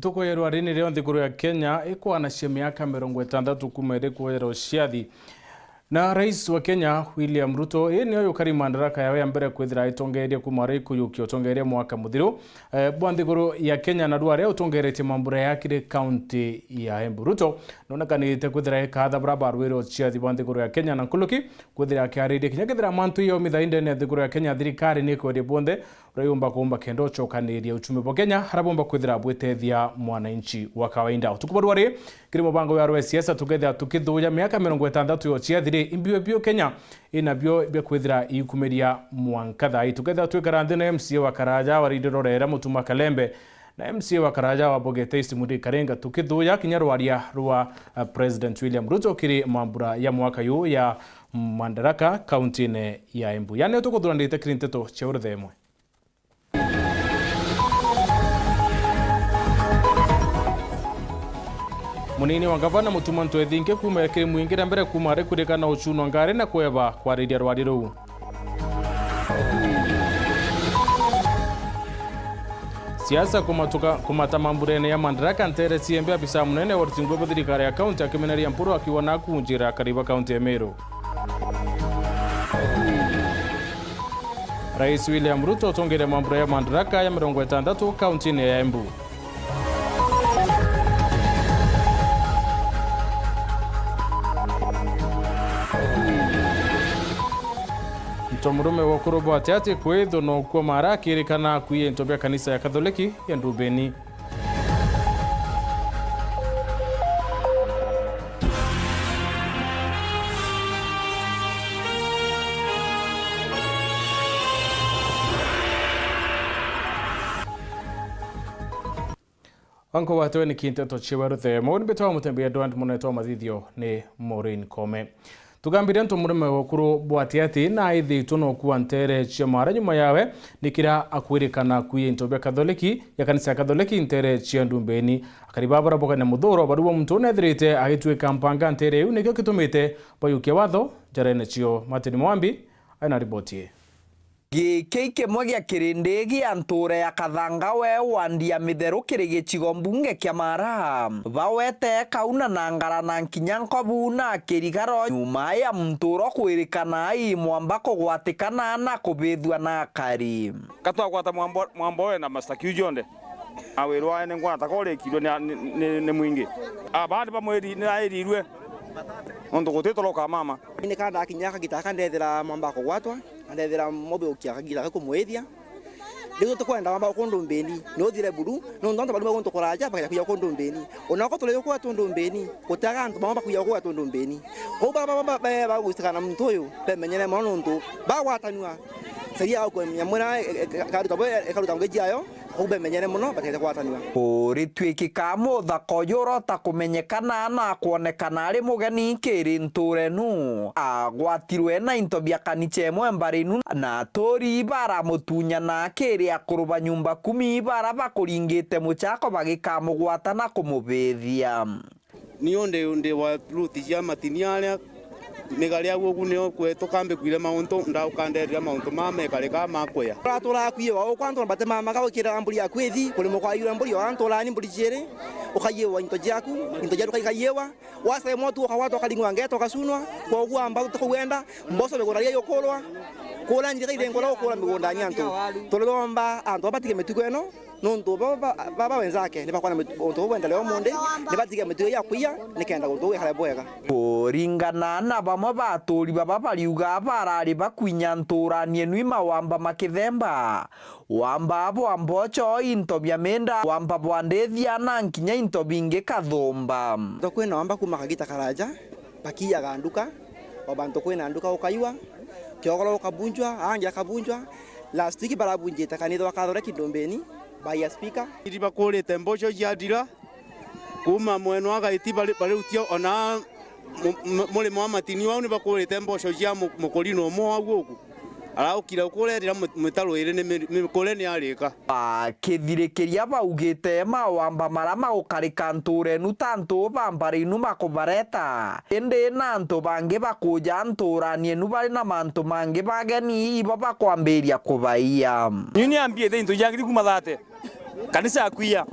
Ntuko ya rwarini reo nthiguru ya Kenya ikwanacia miaka 60 kuma iri kuoyera uciathi na rais wa Kenya William Ruto ii nio yukari madaraka yawe ya mbere kwithira itongererie kuma ari kuyukia utongererie mwaka muthiru bwa nthiguru ya Kenya na rwaria utongeretie mambura yakire kaunti ya Embu. Ruto nonekanite kwithira ikatha baria barwire uciathi bwa nthiguru ya Kenya na nkuluki kwithira akiaririe kinya kethira mantu iyo mithainde ne nthiguru ya Kenya thirikari ni kweria bonthe uria kumba kenda ucokaniria uchumi bwa Kenya haria bomba kwithira bwitethia mwananchi wa kawaida. Utuku barua ri kiri mubango wa rwa siasa tukethia tukithuya miaka 60 ya uciathi imbio bio Kenya ina bio bia kwithira ikumiria mwanka thai tukethia twikara nthi na MCA wa Karaja wa Rorera Mutuma Kalembe na MCA wa Karaja wa Bogete East Muri Karenga tukithuya kinya rwaria rwa President William Ruto kiri mambura ya mwaka yu ya Madaraka kaunti-ini ya Embu. Yani tukuthuranite kiri nteto cia uruthe imwe. Munini wa gavana Mutuma Ntwethinke kuma ekiri mwingi mbere kuma ari kwirikana uchunwa ngari na kweva kwariria rwari ruu. Siasa kumata mamburene ya Madaraka ntere ciembe afisa munene wa rutingwe bwa thirikari ya kaunti akimeneria mpuru akiwa kunjira kariba kaunti ya Meru. Rais William Ruto utongere mambura ya Madaraka ya 60 kaunti ya Embu. Ntomurume wa kurubo ati ati kwithu no kuo mara akirikana kwiye into bia kanisa ya Katholiki ya Ndubeni. Anko watewe ni kinteto chiweruthe mauni betwa mutembea Edward munetwa mathithio ni Maureen Kome. Tugambire nto murume wokuru bwati ati na ithitwo no kuwa ntere cia mara nyuma yawe nikira akwirikana kwiye into bia Katholiki ya kanisa ya Katholiki ntere cia Ndumbeni akariba barabogania muthuro baruo muntu nethirite agituika mpanga ntere iu nikio kitumite bayukia watho njarene cio. Martin Mwambi aina riboti. Gĩkĩ kĩmwe gĩa kĩrĩndĩ gĩa ntũra ya Kathangawe wandia mĩtherũ kĩrĩ gĩcigo mbunge kĩa Mara bawete kauna na ngara na nkinya nkobu na kĩrigaro nyuma ya ntũro kwĩrĩkana ii mwamba kũgwatĩkana na kũbĩthua na akari katwagwata mwambo we na mastakiu jonde awirwa wae nĩngwona ta korĩkirwe nĩ mwingĩ abandi bamwe nĩaĩrirwe nontu gutitoroka mama ni kana ndakinya kagita kandethera mwamba kugwatwa andethera mobe ukia kagita kumwithia riu tukwenda wamba kundu mbeni ni uthire buru nontu antu baruma kundu kuraja bakaja kuya kundu mbeni onako tuli kwa tundu mbeni gutaga antu bamba kuya kwa tundu mbeni ko baba baba bagustikana muntu uyu bemenyere mono nontu bagwatanua seria ko nyamwena karuta bo karuta ngejiayo ubemenyere muno batete gwatanua urituikika muthako uyu urota kumenyekana na kuonekana ari mugeni kiri nturenu agwatirwe na into bia kanicha imwe mbarinu na aturi baramutunyana kiri akuruba nyumba kumi bara bakuringite muchako bagikamugwata na kumubithia. Nio ndi wa ruti cia matini aria migaria guku nio kwe tukambikwire mauntu ndaukanderera mauntu ma mekare ka makwea turakuiwa ukwantu bate mama ka ukira mburi yaku ithi kulimo kwa yura mburi wa nturani mburi ciiri ukayiwa into jaku into jaku kaikayiwa wasa motu ukawatwa ukalingwa ngeto ukasunwa koguo amba tukuwenda mboco migunda ria yukurwa kura nyiri kaithengura ukura migunda ni antu tuliromba antu abatige mitugo eno nontu baba wenzake ni bakwana untu wendeleo mundi ni batige mitugo ya kuiya nikenda untu wikare bwega. Kuringana na bamwe baturi baba bariuga barari bakwinya nturani enu mawamba makithemba wamba bwa mbocho into bia minda wamba bwa ndithia na nkinya into bingi kathumba. Kwina wamba kuma kagita karaja bakiyaga nduka obantu kwina nduka ukayua kiogoro ukabunjwa angi akabunjwa last week barabunjite kanitha wa Katholiki Ndumbeni baya speaker iri bakurite mboco ciathira kuma mwena wa gaiti barirutie ona mulimo wa matini wau ni bakurite mboco cia mukurino umwe wa guku araukire ukurerera mitaro iri ni mikure ni arika. Bakithirikiria baugite mawamba maria magukarika ntura enu ta ntu ba mbari inu makubareta indi na antu bangi bakuja nturani enu bari na mantu mangi bageni ibo bakwambiria kubaiya. Ni niambiete into jangiri kuma thate kanisa akuia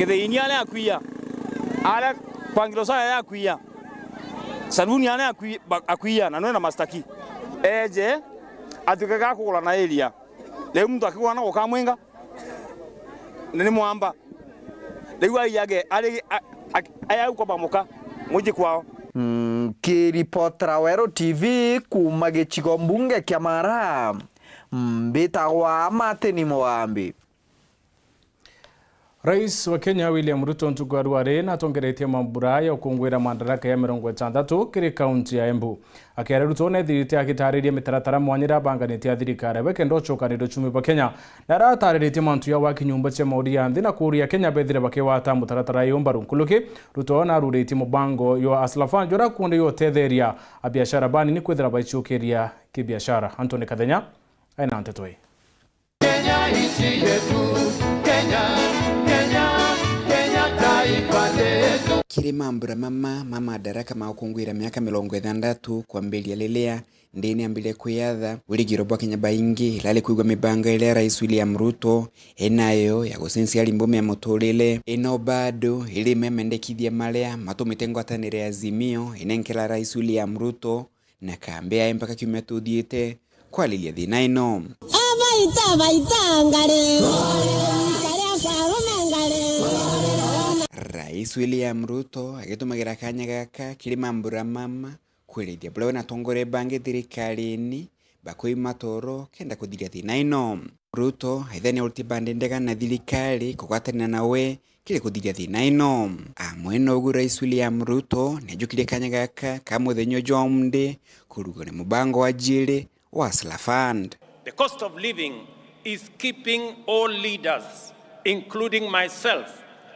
Kithiini aria akuia aria kwangilo saya ya akuia saluni aria akuia na nwena mastaki eje atuike ga kugura na area riu muntu akigura na gukamwinga ni mwamba riu aiyage ari aya ukoba muka muji kwao. Nkiripotera Weru TV kuma gicigo mbunge kia Mara, mbitagwa Martin Mugambi. Rais wa Kenya William Ruto ntuku arware na atongeretie mambura ya ukungwira madaraka ya 60 kiri kaunti ya Embu. Akera Ruto nethirite agitariria mitaratara mwanya ira banganitie thirikari wekenda ucokanire uchumi bwa Kenya na aratariritie mantu ya waki nyumba cia mauri ya nthi na kuria Kenya bethire bakiwata mutaratara iyo mbaru nkuluki. Ruto na aruritie mubango yo Hustler Fund jura kundi yotetheria abiashara banini kwithira baichukiria kibiashara. Anthony Kathenya aina ntetoi. Kenya nchi yetu, Kenya, Kenya, Kenya taifa letu. Kiri mambura mama madaraka maukungwira miaka 60 kwambilia lelea ndini ambile kwiyatha uligiro bwa Kenya baingi lali kuigwa mibango ile Rais William Ruto enayo ya gucensia limbomi ya mutulile ino bado ili memendekithia maria matumite ngwataniro ya Azimio inenkela Rais William Ruto na kambi aye mpaka kiumia tuthiite kwalilia thina ino. Rais William Ruto agitumagira kanya gaka kiri mambura mama kwirithia buria wena atongoria bangi thirikari-ini bakwima toro kenda kuthiria thina ino. Ruto aithania uruti bandi ndega na thirikari kugwatanira nawe kiri kuthiria thina ino. Amwe na uguo Rais William Ruto niajukirie kanya gaka ka muthenya uyu wa mundi kurugwo ni mubango wa njiri wa Hustler Fund. The cost of living is keeping all leaders, including myself,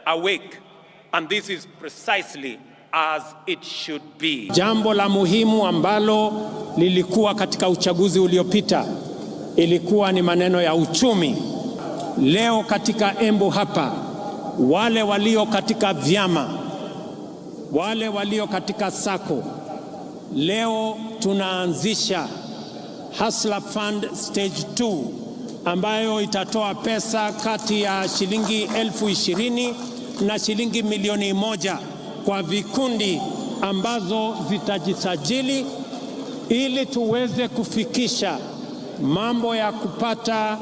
awake, and this is precisely as it should be. Jambo la muhimu ambalo lilikuwa katika uchaguzi uliopita ilikuwa ni maneno ya uchumi. Leo katika Embu hapa, wale walio katika vyama, wale walio katika sako, leo tunaanzisha Hustler Fund Stage 2 ambayo itatoa pesa kati ya shilingi 20,000 na shilingi 1,000,000 kwa vikundi ambazo zitajisajili ili tuweze kufikisha mambo ya kupata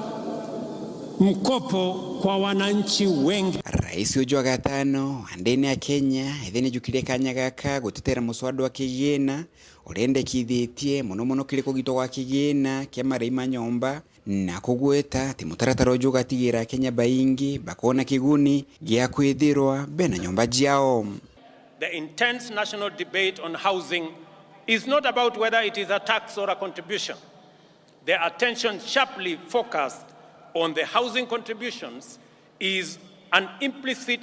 mkopo kwa wananchi wengi. Rais uju wa gatano andene ya Kenya ethene jukirie kanya gaka gutetera muswada wa kigina urendekithitie muno muno kiri kugitwo gwa kigina kia marei ma nyomba na kugweta ati mutaratara uju ugatigira Kenya baingi bakona kiguni gia kwithirwa bena nyomba jiao. The intense national debate on housing is not about whether it is a tax or a contribution. The attention sharply focused on the housing contributions is an implicit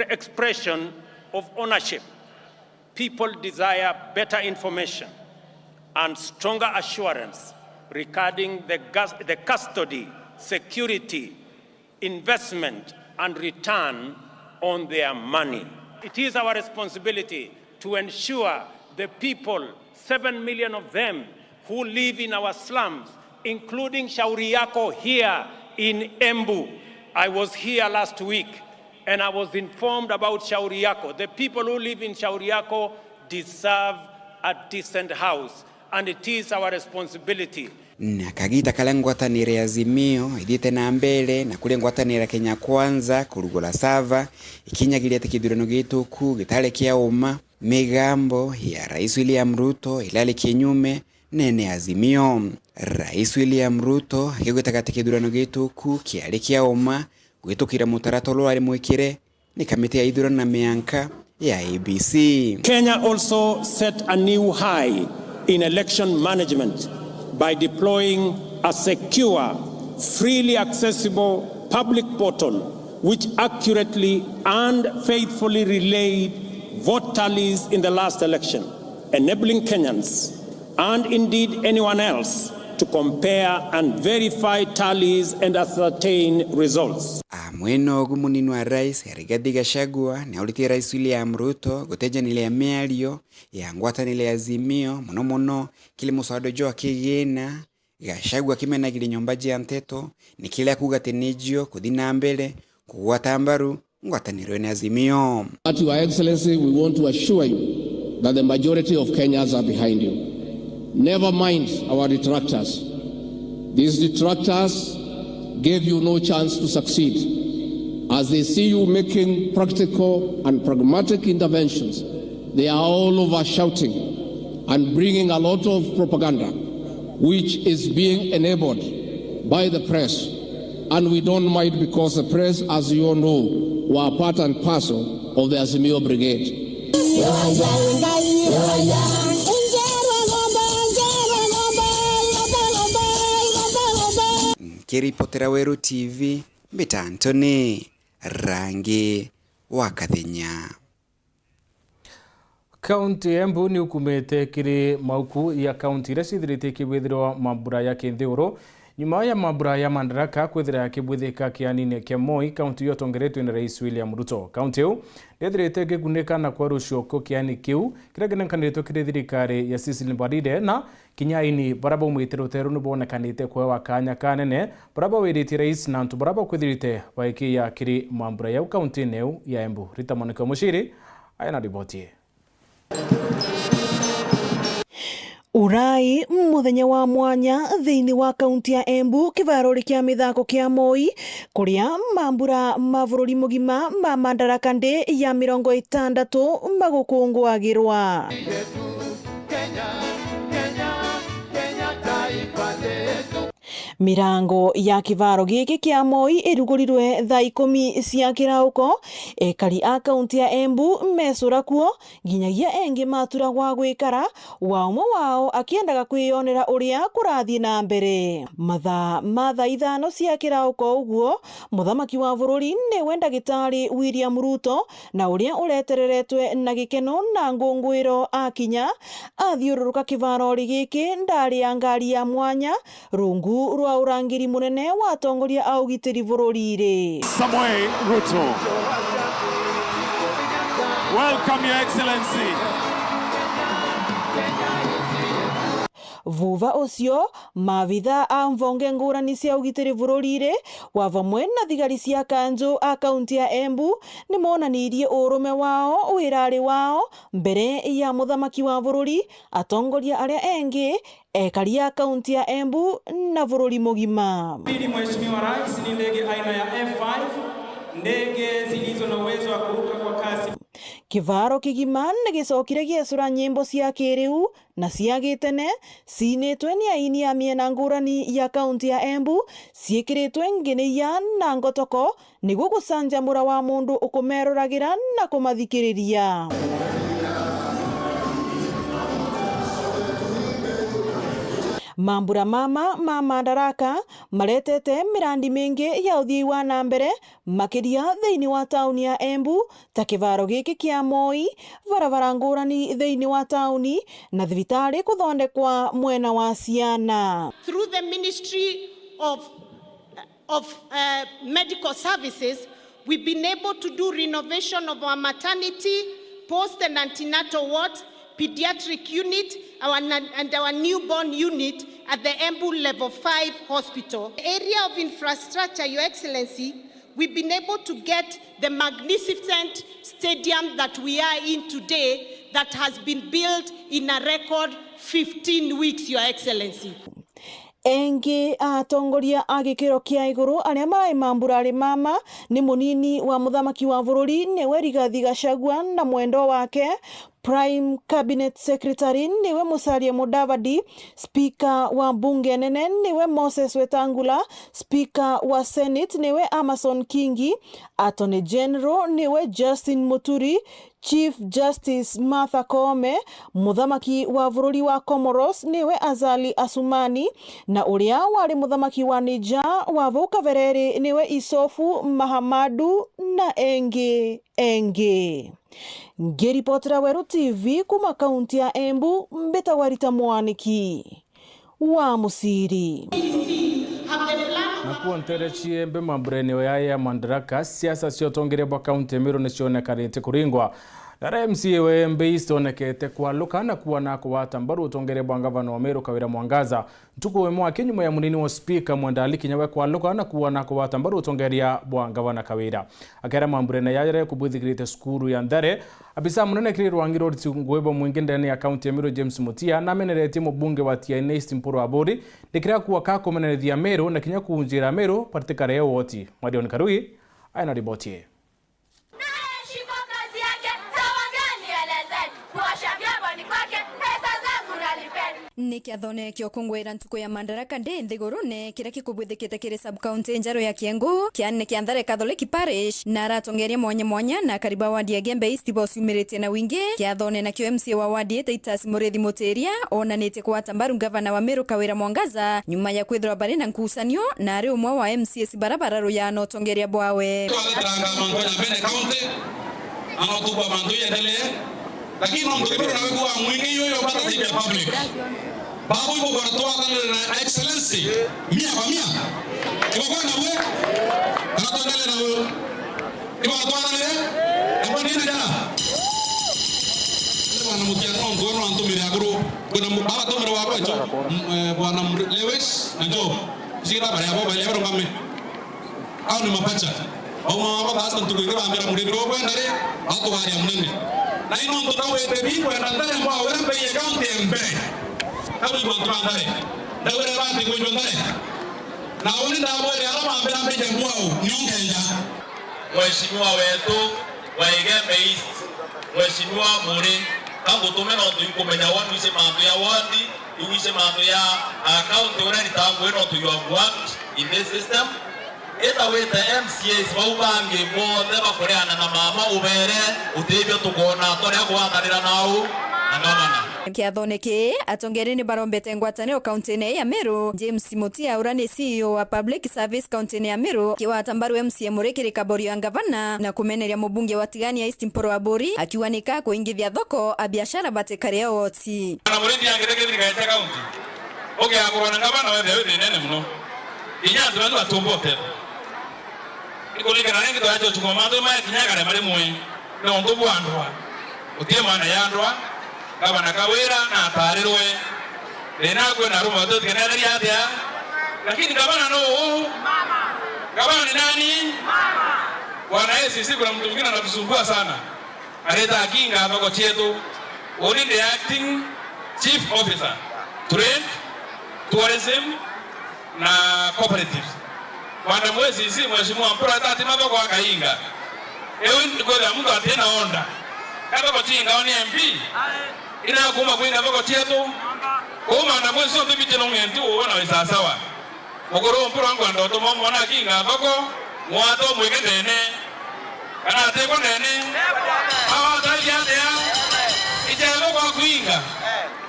expression of ownership. People desire better information and stronger assurance regarding the custody, security, investment, and return on their money. It is our responsibility to ensure the people, 7 million of them, who live in our slums, including Shauri Yako here in Embu. I was here last week and I was informed about Shauri Yako. The people who live in Shauri Yako deserve a decent house, and it is our responsibility. Na kagita kala ngwataniro ya Azimio ithiite na mbere na kuria ngwataniro ya Kenya Kwanza kurugura sava ikinyagiria ati kithurano gituku gitari kia uma migambo ya Rais William Ruto ilali kinyume nene Azimio. Rais William Ruto akigwetaga ati kithurano gituku kiari kia uma gwitukira mutaratara uria mwikire ni kamiti ya ithurano na mianka ya ABC. Kenya also set a new high in election management by deploying a secure, freely accessible public portal which accurately and faithfully relayed vote tallies in the last election, enabling Kenyans and indeed anyone else to compare and verify tallies and ascertain results. Amwena ogu munini wa rais Rigathi Gachagua niauritie Rais William Ruto gutejanire miario ya ngwataniro ya Azimio muno muno kili muswada uju wa kigina. Gachagua akimenagiria nyomba jia nteto ni kiria kuga ati nijio kuthi na mbere kugwata mbaru Ngwataniro ni Azimio. But Your Excellency, we want to assure you that the majority of Kenyans are behind you. Never mind our detractors. These detractors gave you no chance to succeed. As they see you making practical and pragmatic interventions, they are all over shouting and bringing a lot of propaganda, which is being enabled by the press. And we don't mind because the press, as you all know, were part and parcel of the Azimio Brigade. Kiripotera Weru TV mbita Anthony Rangi wa Kathenya. Kaunti ya Embu ni ukumite kiri mauku ya kaunti iria cithirite ikibwithirwa mambura ya kinthiuru nyuma ya mambura ya Madaraka kwithira yakibwithika kianini kia Moi. Kaunti iyo tongeretwe ni Rais William Ruto. Kaunti iu ndithirite ikigunika na kwa rucioko kiani kiu kiria kinenkanitwe kiri thirikari ya Cecily Mbarire na kinyaini baria baumite ruteru ni bonekanite kwewa kanya kanene baria bawiritie rais na antu baria bakwithirite baikiya kiri mambura yau kaunti-ini iu ya Embu. Rita Monica Mushiri aya na riboti. Urai muthenya wa mwanya thiini wa kaunti ya Embu kivarori kia mithako kia Moi kuria mambura ma bururi mugima ma Madaraka Day ya 60 magukungwagirwa. Mirango ya kivaro giki kia Moi irugurirwe thaa 10 cia kirauko. Ekari a kaunti ya Embu mecura kuo nginyagia engi matura gwa gwikara wa umwe wao akiendaga kwiyonera uria kurathie na mbere. Mathaa ma thaa 5 cia kirauko uguo muthamaki wa bururi niwe ndagitari William Ruto na uria uretereretwe na gikeno na ngungwiro akinya athiururuka kivarori giki ndari ya ngari ya mwanya rungu rwa urangiri munene wa atongoria a ugitiri bururi-ini. Samoei Ruto. Welcome, Your Excellency. Vuva ucio maabitha a mvonge ngurani cia ugitiri bururi-ini wa vamwe na thigari cia kanju a kaunti ya Embu ni monanirie urume wao wirari wao mbere ya muthamaki wa bururi, atongoria aria engi, ekari a kaunti ya Embu na bururi mugima. Pili, Mheshimiwa Rais, ni ndege aina ya F5, ndege zilizo na uwezo wa kuruka kwa kasi. Kivaro kigima nĩ gĩcokire gĩecũra nyĩmbo cia kĩrĩu na cia gĩtene cinĩtwe nĩ aini a mĩena ngũrani ya kaunti ya Embu ciĩkĩrĩtwe nginĩia na ngotoko nĩguo gũcanjamũra wa mũndũ ũkũmeroragĩra na kũmathikĩrĩria. Mambura mama ma Madaraka maretete mirandi mingi ya uthii wa na mbere makiria thiini wa tauni ya Embu ta kivaro giki kia Moi, barabara ngurani thiini wa tauni na thibitari kuthondekwa mwena wa ciana. Through the Ministry of Medical Services, we've been able to do renovation of our maternity, post and antenatal wards, pediatric unit, and our newborn unit at the Embu Level 5 Hospital. The area of infrastructure, Your Excellency, we've been able to get the magnificent stadium that we are in today that has been built in a record 15 weeks, Your Excellency. Engi atongoria a gikiro kia iguru aria marai mambura mama ni munini wa muthamaki wa bururi niwe Rigathi Gachagua na mwendwa wake Prime Cabinet Secretary niwe Musalia Mudavadi, Speaker wa bunge nene niwe Moses Wetangula, Speaker wa Senate niwe Amason Kingi, Attorney General niwe Justin Muturi, Chief Justice Martha Koome, muthamaki wa bururi wa Comoros niwe Azali Asumani, na uria wari muthamaki wa Niger wa vau kabereri niwe Isofu Mahamadu na engi engi. Ngiripotera Weru TV kuma kaunti ya Embu, mbita Rita Mwaniki wa Musiri. Nakuo ntere chiembe mambura-inĩ ya Madaraka siasa ciotongeria bwa kaunti ya Meru nĩcionekanĩte kũringwa Thare MCA wa Embe East onekete kwaluka na kuwa na kuwata mbaru utongere bwa ngavana wa Meru Kawira Mwangaza ntuku we mwake nyuma ya munini wa speaker Mwandali Kinyawe kwaluka na kuwa na kuwata mbaru utongeria bwa ngavana Kawira akera mambure na yajere kubuthikirite skuru ya Nthare abisa munene kiri rwangiro ngwebo mwingi ndani ya kaunti ya Meru James Mutia na ameneretie mubunge wa Tiaine East Mpuru Aburi ndikira kuwa kakomenerethia Meru na kinya kuunjira Meru patikare woti Mwadioni Karui aina riboti. Nä kä athone kä okångwä ntuku ya Madaraka Day nthigurune kiria kikubwithikite kiri sub county njeru ya Kiengu kianne kia Nthare Catholic Parish na aratongeria mwanya mwanya na kariba wadi ya Gembe East bociumiritie na wingi kiathone na kio MC wa wadi Titus Murithi Mutiria onanitie kwata mbaru gavana wa Meru Kawira Mwangaza nyuma ya kwithirwa bari na nkusanio na ari umwe wa MCS barabara ruya no tongeria bwawe lakini nomtokibiro nawe kuwa mwingi yoyo bata sija public babu ibo kwa toa na excellency mia kwa mia ibo kwa na we anatondele na we ibo kwa toa na le ibo nini da bwana mutia no ngono antumire aguru kuna baba tumire wa kwa bwana Lewis na Job sira bare abo bare baro ngame au ni mapacha au mama baba asa ntukuingira ambira murindiro kwendare atugaria munene na ino ntutawete bikwenda Nthare mwawira mbei ya kaunti embe kabuibwa ntura Nthare ndawira bandi kwinjwa Nthare na uni ndabwire ala mambira mbeje mwau nyongenja. Mheshimiwa wetu wa Igembe East Mheshimiwa Muri kangutume no tuikumenya wonu ise mandu ya wodi iwise mandu ya kaunti uria ritangwe no tu you have worked in this system itawite MCAs bau bangi bothe bakureana na mama ubere uteithio tukona turia gwatanira nau na gavana. Kiathone ki atongeri ni barombete ngwataniro kaunti-ini ya Meru James Mutia uria ni CEO wa Public Service kaunti-ini ya Meru kiwata mbaru MCA Murikiri Kaborio ya ngavana na kumeneria mubunge wa Tigania East Mpuru Aburi akiwa nika kuingithia thoko a biashara batikaria oti na murindi angireke thirikari ya kaunti ukiagurwa na ngavana wethe wi nene muno inya andu andu atumbote ikuringana rengi twacho chukuma mandu maya kinyagare mari mwe no ndu bwandwa utie mana yandwa gavana Kawira na atarirwe rina kwina rumo tutigenereria atia lakini gavana no gavana ni nani mama bwana ACC. Kuna mtu mwingine anatusumbua sana aleta akinga hapa kwa chetu only the acting chief officer trade tourism na cooperatives bwana mwezi si mheshimiwa Mpura tati maboko akainga ewe kwela mtu atena onda kata kwa chinga ni MP ina kuma kwinga bako chetu kuma na mwezi onde biteno ngentu uona wisa sawa mugoro Mpura wangu ndo mwana akinga bako mwato mwike nene kana ateko nene awa talia ya ijelo kwa kuinga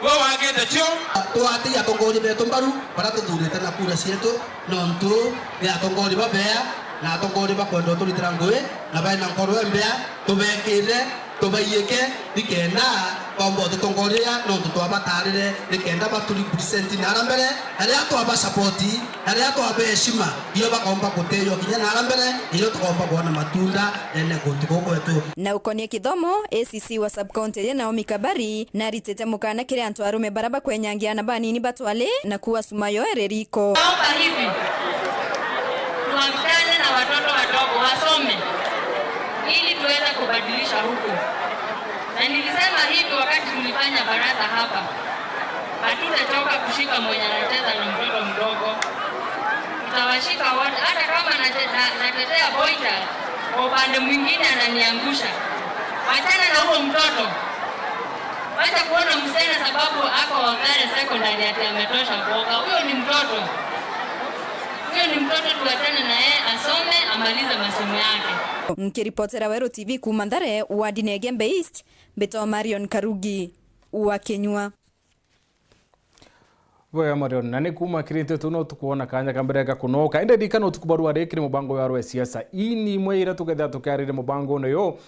wo wagete chio twati atongori betu mbaru bara tuthurite na kura cietu nontu ni atongori babea na atongori bakwenda turitira ngui na baina nkoro embea tubekire tubaiike nikenda kwamba tutongoria nontu twabatarire nikenda baturipresent nara mbere aria twaba support aria twaba heshima iyo bakomba guteyo kinya nara mbere iyo tukomba kuona matunda nene kuntu gukwetu. Na ukonie kithomo ACC wa sub county ya Naomi Kabari na ritete mukana kire antu arume baraba kwenyangia na banini batwale na kuwa sumayo ereriko. Naomba hivi tuamkane na watoto wadogo wasome ili tuweze kubadilisha huku. Na nilisema hivi wakati tulifanya baraza hapa, hatutachoka kushika mwenye anacheza na mtoto mdogo. Tutawashika wote, hata kama natetea boita kwa upande mwingine ananiangusha. Wachana na huo mtoto. Wacha kuona msichana sababu ako Wangare Secondary ati ametosha mboga. Huyo ni mtoto. Huyo ni mtoto, tuachane na yeye asome amalize masomo yake. Nkiripotera Weru TV kuma Nthare wadi ne Gembe East mbito Marion Karugi wa Kenyua. Wewe Marion na ni kuma kirite tuno tukuona kanya kambere ga kunoka ende dikano tukubarua rekire mubango ya rwe siasa ini mweira tugetha tukarire mubango no yo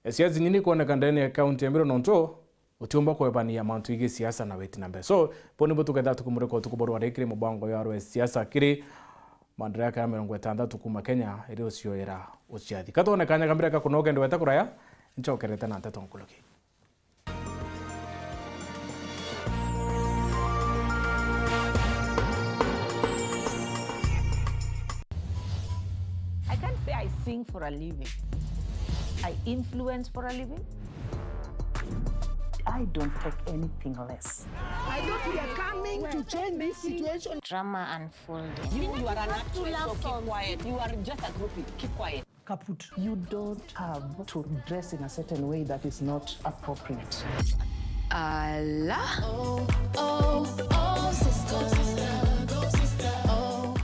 siasa nyini kuoneka ndani ya county ya Meru nonto utiumba kwebania mantu igi siasa na weti nambe so poni bo tugetha tukumureko tukubarua rekire mubango ya rwe siasa kiri Madaraka ya 60 kuma Kenya iri ucioera uciathi katone kanya kambere ga kunoka ndo weta kuraya Nchokerete na nteto nkuluki. I can't say I sing for a living. I influence for a living. I don't take anything less. I thought we are coming to change this situation. Drama unfolding. You are an actress, so keep quiet. You are just a groupie. Keep quiet. Kaput. You don't have to dress in a certain way that is not appropriate. Allah. Oh, oh, oh, sister, sister, go sister. Oh.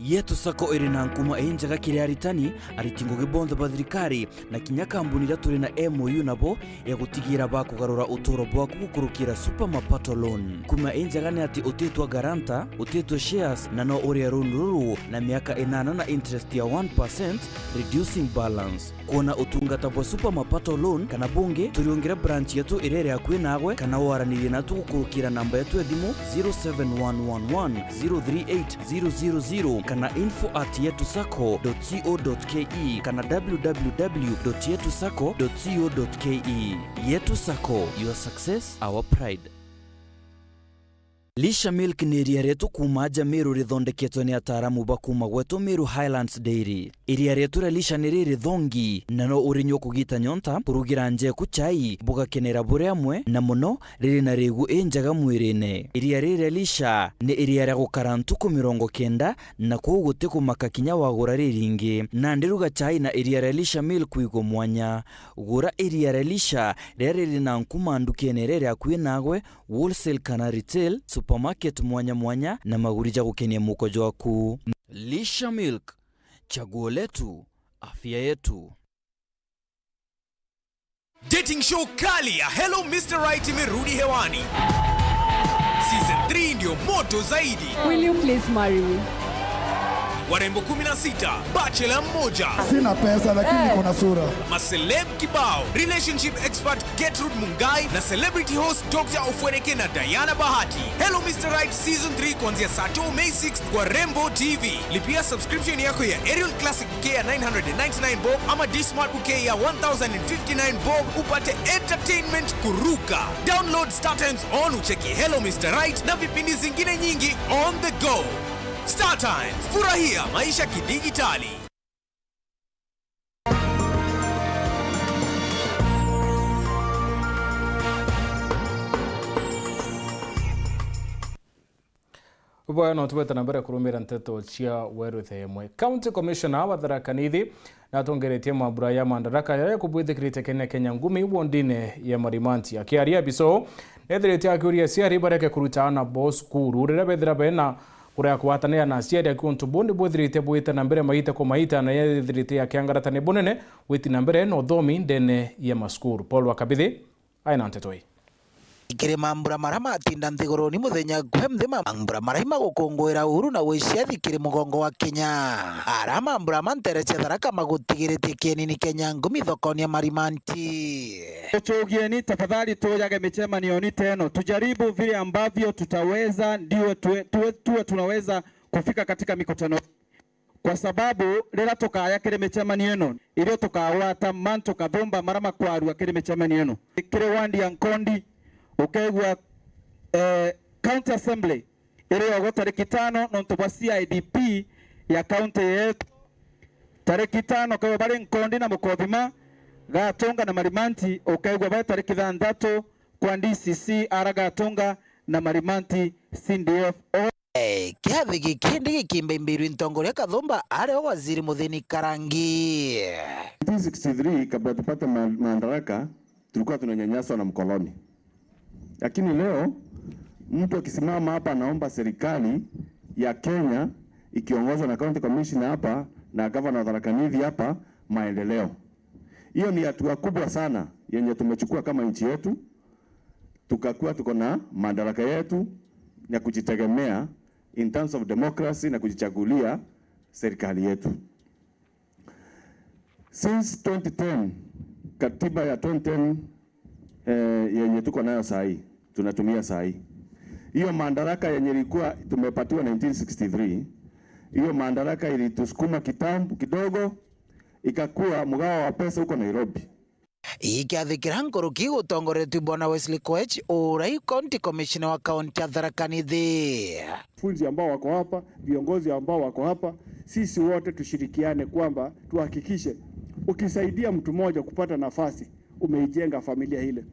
Yetu Sacco iri na nkuma injega kiri aritani aritingo bonthe ba thirikari na kinya kambuni iria turi na MOU nabo ya gutigira ba kugarura uturo bwaku gukurukira super mapato loan. Kuma injega ni ati utitwa garanta, utitwa shares na no uria loan ruru na miaka 8 na interest ya 1% reducing balance. Kuona utungata bwa super mapato loan kana bunge turiongera branch yetu irere akuĩ nawe kana waranirie na tugukurukira namba yetu ya thimu 07111 038 000 kana info@yetusacco.co.ke kana www.yetusacco.co.ke. Yetu Sacco, your success our pride. Lisha Milk ni iria rĩetu kuma nja Meru rĩthondeketwo nĩ ataaramu ba kuma gwetũ Meru Highlands Dairy. Iria rĩetu rĩa Lisha nĩ rĩrĩ thongi na no ũrĩnyua kũgita nyonta, kũrugĩra njeku chai, bũgakenera bũrĩ amwe na mũno rĩrĩ na rĩgu ĩ njega mwĩrĩ-inĩ. Iria rĩrĩ rĩa Lisha nĩ iria rĩa gũkara ntukũ 90 na kwoguo gũtikũmaka kinya wagũra rĩringĩ. Na ndĩruga chai na iria rĩa Lisha Milk wĩigwo mwanya. Gũra iria rĩa Lisha rĩrĩa rĩrĩ na nkuma nduka-inĩ ĩrĩa ĩrĩ hakuhĩ nawe, wholesale kana retail, supermarket mwanya mwanya na maguri ja gukenia mukojo waku. Lisha Milk, chaguo letu, afya yetu. Dating show kali ya Hello Mr. Right imerudi hewani. Season 3 ndio moto zaidi. Will you please marry me? Warembo 16, bachelor mmoja. Sina pesa lakini niko na sura. Maceleb kibao, relationship expert Gertrude Mungai na celebrity host Dr. Ofweneke na Diana Bahati. Hello Mr. Right Season 3 kuanzia saa 2 May 6 kwa Rembo TV. Lipia subscription yako ya Aerial Classic Bouquet ya 999 bob ama D-Smart Bouquet ya 1059 bob upate entertainment kuruka. Download Star Times on ucheki Hello Mr. Right na vipindi zingine nyingi on the go. Star Times, furahia maisha kidigitali. Ubaya no tuweta na mbere kurumira nteto cia weru themwe. County Commissioner wa Tharaka Nithi na atongeretie mambura ya mandaraka ya kubwithikirite Kenya Kenya ngumi wondine ya Marimanti. Akiaria biso nethirite akiuria aciari bareke kuruta ana bo cukuru riria bethira bena kuria kwatanira na aciari akiuntu bundi bwithirite bwite na mbere maita kwa maita na yethirite akiangarata ni bunene witi na mbere no thomi ndene ya masukuru. Paul Wakabithi aina nteto hii. Ikiri mambura maria matinda nthiguruni muthenya gwemthi mambura maria magukungwira uhuru na wiciathi kiri mugongo wa Kenya aria mambura mantere cia Tharaka magutigiritie kienini Kenya ngumi thokoni ya Marimanti. Tuchugieni tafadhali, tuyage michemanio teno, tujaribu vile ambavyo tutaweza, ndio tuwe tunaweza kufika katika mikutano, kwa sababu rira tukaya kiri micemanio ino irio tukagwata man tukathumba maria makwarua kiri micemanio ino kiri wandi ya Nkondi ukaigua county assembly iri tariki 5 nontu bwa CIDP ya county yetu tariki 5 kwa bari Nkondi na Mukothima Gatunga na Marimanti ukaigua bari tariki 6 kwa DCC ara Gatunga na Marimanti CDF. Kiathi giki ndi gikimbaimbirwe ntongoria Kathumba ari o waziri Muthini Karangi. 1963 kabla tupate madaraka tulikuwa tunanyanyaswa na mkoloni. Lakini leo mtu akisimama hapa anaomba serikali ya Kenya ikiongozwa na county commissioner hapa na governor wa Tharaka Nithi hapa maendeleo. Hiyo ni hatua kubwa sana yenye tumechukua kama nchi yetu, tukakuwa tuko na madaraka yetu ya kujitegemea in terms of democracy na kujichagulia serikali yetu. Since 2010, katiba ya 2010 yenye tuko nayo sahi, tunatumia sahi. Hiyo madaraka yenye ilikuwa tumepatiwa 1963, hiyo madaraka ilitusukuma kitambo kidogo, Ikakuwa mgao wa pesa huko Nairobi. Ikiathikira nkuruki gutongoretwe bwana Wesley Koech urai county commissioner wa kaunti ya Tharaka Nithi. Funzi ambao wako hapa, viongozi ambao wako hapa, sisi wote tushirikiane kwamba tuhakikishe ukisaidia mtu mmoja kupata nafasi, umeijenga familia ile.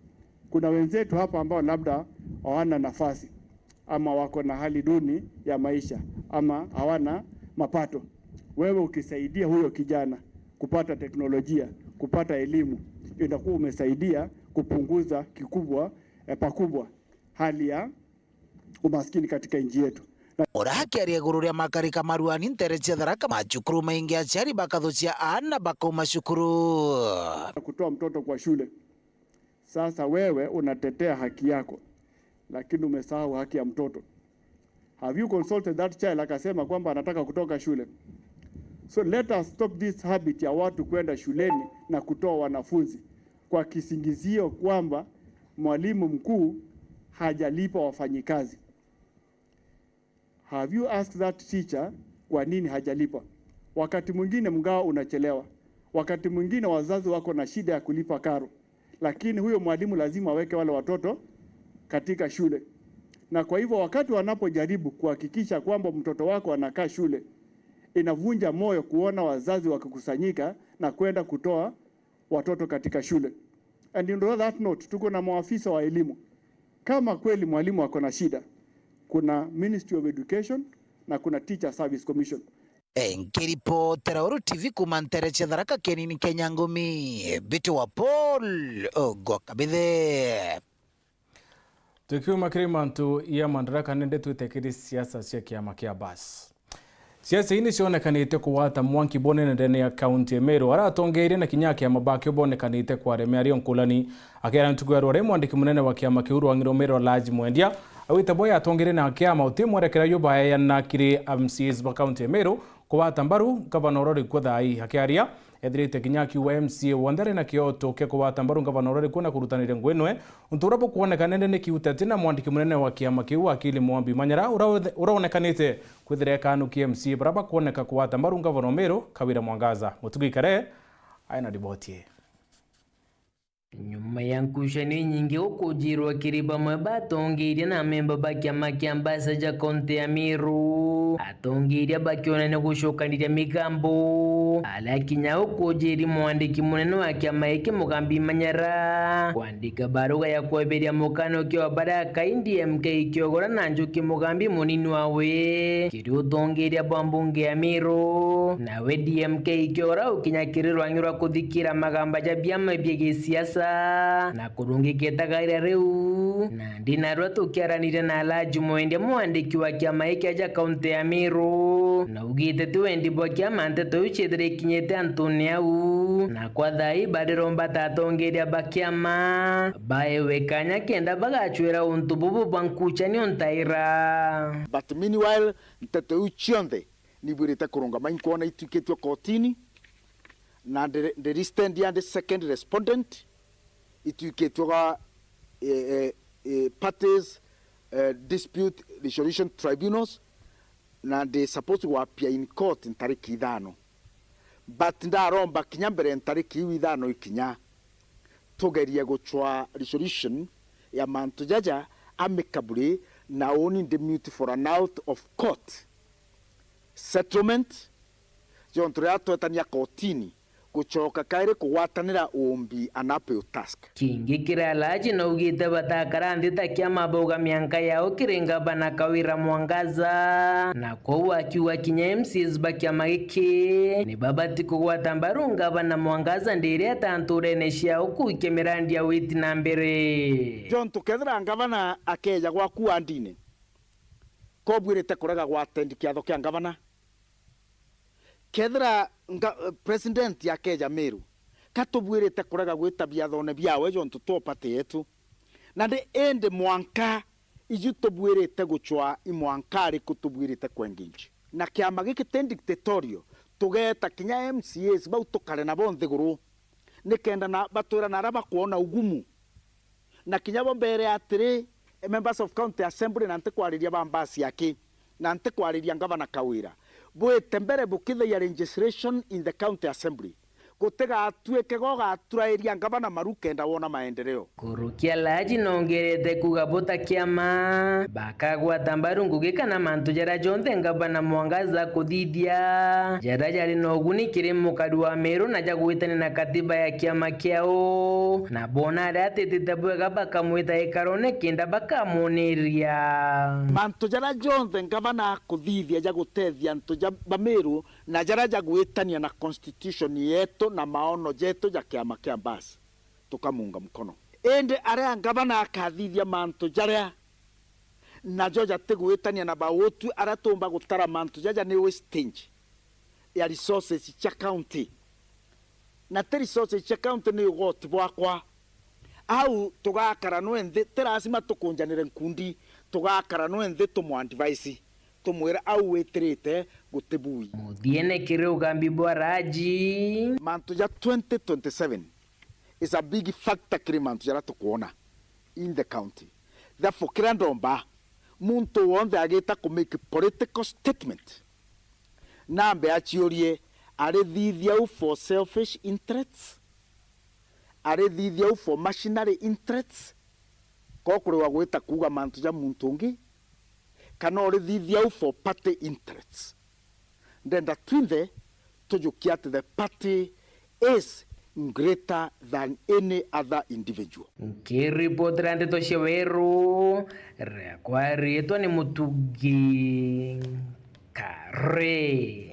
Kuna wenzetu hapa ambao labda hawana nafasi ama wako na hali duni ya maisha ama hawana mapato. Wewe ukisaidia huyo kijana kupata teknolojia, kupata elimu, itakuwa umesaidia kupunguza kikubwa pakubwa hali ya umaskini katika nchi yetu. Urakiaria iguru ria makarika maruani ntere cia Tharaka macukuru maingi aciari bakathucia ana bakauma cukuru. Kutoa mtoto kwa shule. Sasa wewe unatetea haki yako, lakini umesahau haki ya mtoto. Have you consulted that child akasema kwamba anataka kutoka shule? So let us stop this habit ya watu kwenda shuleni na kutoa wanafunzi kwa kisingizio kwamba mwalimu mkuu hajalipa wafanyikazi. Have you asked that teacher kwa nini hajalipa? Wakati mwingine mgao unachelewa, wakati mwingine wazazi wako na shida ya kulipa karo, lakini huyo mwalimu lazima aweke wale watoto katika shule. Na kwa hivyo wakati wanapojaribu kuhakikisha kwamba mtoto wako anakaa shule, inavunja moyo kuona wazazi wakikusanyika na kwenda kutoa watoto katika shule. And in that note, tuko na maafisa wa elimu. Kama kweli mwalimu ako na shida, kuna Ministry of Education na kuna Teacher Service Commission. Nkiripotera Uru TV kuma ntere cia Tharaka kienini Kenya ngumi bitu wa Paul Ogwakabithe. Tukiuma kiri mantu ya Madaraka nende twitekiri siasa cia kiama kia bas. Siasa ini cionekanite kuwata mwanki bonene ndene ya kaunti ya Meru aratongeirie na kinya kiama bakio bonekanite kwaremea ario nkulani akera ntuku ya rware mwandiki munene wa kiama kiu rwang'iro Meru Alhaji Mwendia awite boya atongeirie na kiama uti mwerekera yubae na kiri MCAs ba kaunti ya Meru kuwata mbaru gavana urori kuo thai akiaria ethirite kinya kiuga MCA wonthe na kioto kia kuwata mbaru gavana urori kuo na kurutaniria ngwinwe untu uria bukuonekanene ni kiuteti na mwandiki munene wa kiama kiu Wakili Mwambi Manyara uraonekanite kwithira ekanukia MCA baria bakuoneka kuwata mbaru gavana Meru Kawira Mwangaza. Mutugu Ikare aina riboti. Nyuma ya nkushani nyingi ukujirwa kiri bamwe batongeirie na memba ba kiama kia mbasa ja kaunti ya Meru atongeirie bakionania gucukaniria migambo alakinya ukujiri mwandiki munene wa kiama iki Mugambi Manyara kwandika baruga ya kweberia mukano kio Baraka Indi MK Kiogora na Njuki Mugambi munini wawe kiri utongeiria bwa mbunge ya Meru nawe DMK Kiogora ukinya kiri rwangi rwa kuthikira magamba ja biama bia gisiasa na kurungiketaga riu na ndinarua tukiaranire na Alhaji Mwendia mwandiki wa kiama iki aja kaunti ya Meru na ugite ti wendi bwa kiama nteto iu ciethire ikinyite antuni au na kwa thai bariromba ta atongeria ba kiama baewe kanya kenda bagachwira untu bubu bwa nkuchanio ntaira. But meanwhile nteto iu cionthe nibwirite kurungama inkuona ituikitwe kotini na ndiristand ya second respondent ituikitwaga parties dispute resolution tribunals na ndi supposed to appear in court ntariki 5 but ndaromba kinya mbere ntariki iu 5 ikinya tugerie guchwa resolution ya mantu jaja amicably na oni ndi mute for an out of court settlement jontu ria twetania kotini gucoka kairi kugwatanira umbi an appeal task. Kingi kiri Alhaji na ugite batakara nthi ta kiama bauga mianka yao kiri ngavana Kawira Mwangaza na kou akiuga kinya MCAs ba kiama giki ni babati kugwata mbaru ngavana Mwangaza ndiria atanturene ciao kuikia mirandi ya witi na mbere. John tukethira ngavana akeja gwaku andine kobwirite kurega gwatendi kiatho kia ngavana kethira president ya Keja Meru katubwirite kurega gwita biathone biawe jontu topate yetu na ndi indi mwanka iju tubwirite guchwa imwanka ri kutubwirite kwenginji na kiama giki ti dictatorial tugeta kinya MCAs bau tukare nabo nthiguru nikenda na batwira na aria bakuona ugumu na kinya bo mbere atiri members of county assembly na ntikwariria ba mbasi yake na ntikwariria ngavana Kawira bwite mbere bukithaia registration in the county assembly Gutigatwike gogaturaĩria ngavana maru kenda wona maendeleo. Kurukia Laji nongerete kuga buta kiama bakagwata mbaru ngugi kana mantu jara jonthe ngavana Mwangaza kuthithia jara jari na uguni kiri mukari wa Meru na jagwitania na katiba ya kiama kiao na bona aria atitite bwega bakamwita ikarone kinda bakamuniria mantu jara jonthe ngavana kuthithia jagutethia antu ja ba Meru na jara jagwitania na constitution yetu na maono jetu ja kiama kia basi tukamunga mkono. Indi aria ngavana akathithia mantu jaria na jo jatigwitania na bautu aria tumba gutara mantu jaja ni wastage ya resources cha county na te resources cha county ni ugoti bwakwa au tugakara no nthi ti lazima tukunjanire nkundi tugakara no nthi tumwadvise tumwira au witirite gutibui muthiene kiri ugambi bwa Raji mantu ja 2027 is a big factor kiri mantu jara tukuona in the county. Therefore kira ndomba muntu wonthe agita ku make political statement nambe achiurie arithithia u for selfish interests, arithithia u for machinery interests, ko kuriwa gwita kuga mantu ja muntu ungi, kana urithithia u for party interests. Ndenda twinthe tujukia ati the party is greater than any other individual. Nkiripotera nteto cia Weru riakwa rietwa ni Mutugi Kare.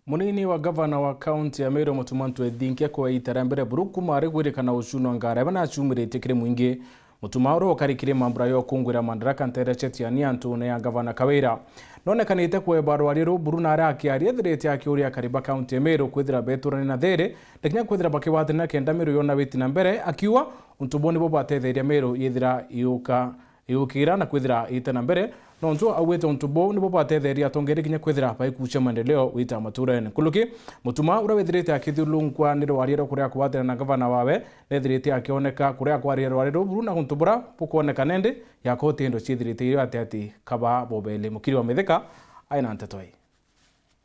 Munini wa gavana wa kaunti ya Meru Mutuma Ntwethinkia kwa itara mbere buruku mari gwirikana ucunwa ngara bana acumirite kiri mwingi Mutuma uro ukarikire mambura yo kungwira mandaraka ntere chetiani antu ne ya gavana Kawira nonekanite kweba rwari buru na aria akiaria ethirite akiuria kariba kaunti ya Meru kwithira beturani na thiri ndakinya kwithira bakiwathana kenda Meru yona witi na mbere akiuga untu bo nibo batetheria Meru yithira iuka iukira na kwithira ite na mbere nontu awite untu bo nibo batetheria atongeri kinya kwithira baikucia maendeleo wita maturene kuluki Mutuma uria withirite akithulungwa ni rwaria kuria kwathira na gavana wawe nethirite akioneka kuria kwaria rwaria ruburu na untu bura bukuoneka nende ya koti ndo chithirite irio ati ati kaba bobele mukiri wa mithika aina nteto hii.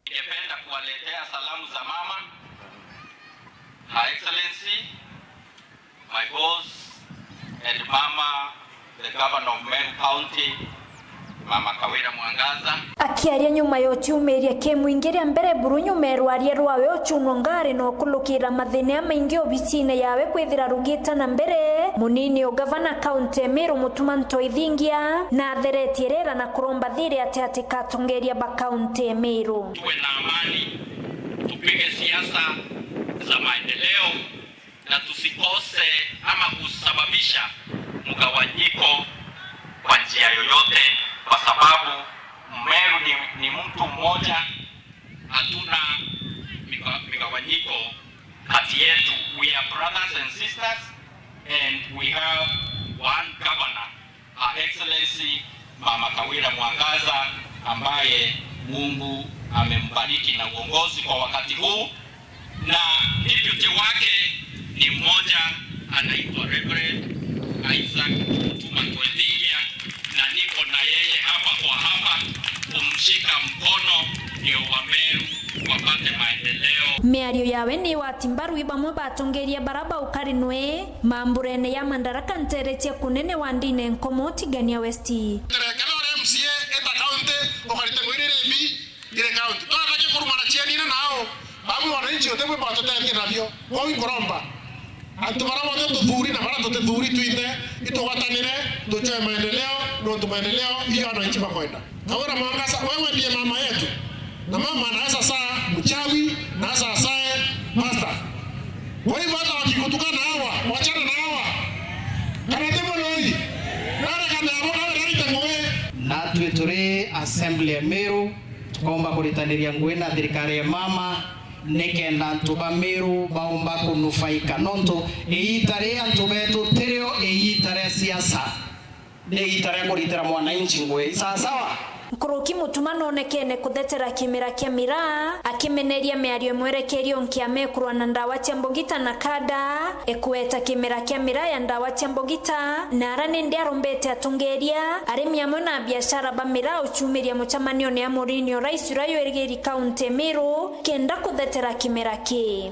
Ningependa kuwaletea salamu za mama Her Excellency, my boss and mama the governor of Meru County, Mama Kawira Mwangaza. Akiaria nyuma ya uchiumiria kimwingiria mbere buru nyuma rwaria rwawe uchunwa ngari no kulukira mathina maingi obicine yawe kwithira rugita na mbere munini o gavana kaunti Meru Mutuma Ntoithingia na atheretie rera na kuromba thiri ati ati katongeria ba kaunti Meru. Tuwe na amani, tupige siasa za maendeleo na tusikose ama kusababisha mgawanyiko kwa njia yoyote, kwa sababu Meru ni mtu mmoja, hatuna migawanyiko kati yetu. We are brothers and sisters and we have one governor, Her Excellency Mama Kawira Mwangaza, ambaye Mungu amembariki na uongozi kwa wakati huu, na deputy wake ni mmoja anaitwa Reverend Isaac Mutuma Ntwethingia, na niko na yeye hapa kwa hapa kumshika mkono ndio wa Meru wapate maendeleo. Miario yawe ni watimbaru ibamwe batongeria baraba ukarinwe mamburene ya mandaraka nteretie kunene wa ndine nkomo tigania West. Kana ore MCA eta county okarite ngwirire bi ile county twana kurumana chianina nao babu wananchi wote mwe batotetie nabio kwa ingoromba antu bara bothe tuthuri na bara tutithuri twithe itugwatanire tuchoe maendeleo nontu maendeleo iyo wananchi bakwenda. Kawira Mwangaza, wewe ndiye mama yetu, na mama anaweza saa mchawi na anaweza saa pastor. Kwa hivyo hata wakikutukana hawa, wachana na hawa. Kana temo loi. Nare kana abo kawe nari tengowe. Na twituri assembly ya Meru tukomba kuritaniria ngui na thirikari ya mama nikenda antu ba Meru baumba kunufaika nontu iita ria antu betu tirio iita ria siasa ni iita ria kuritira mwananchi ngui sawa sawa. Nkuruki Mutuma nonekene kuthetera kimera kia miraa akimeneria miario mwerekerio nkiame kurwa na ndawa cia mbogita na kada ekueta kimera kia miraa ya ndawa cia mbogita na arane ndi arombete atongeria arimi amwe na biashara ba miraa uchumiria muchamanio ni amurinio rais urayo erigeri kaunti Meru kenda kuthetera kimera ki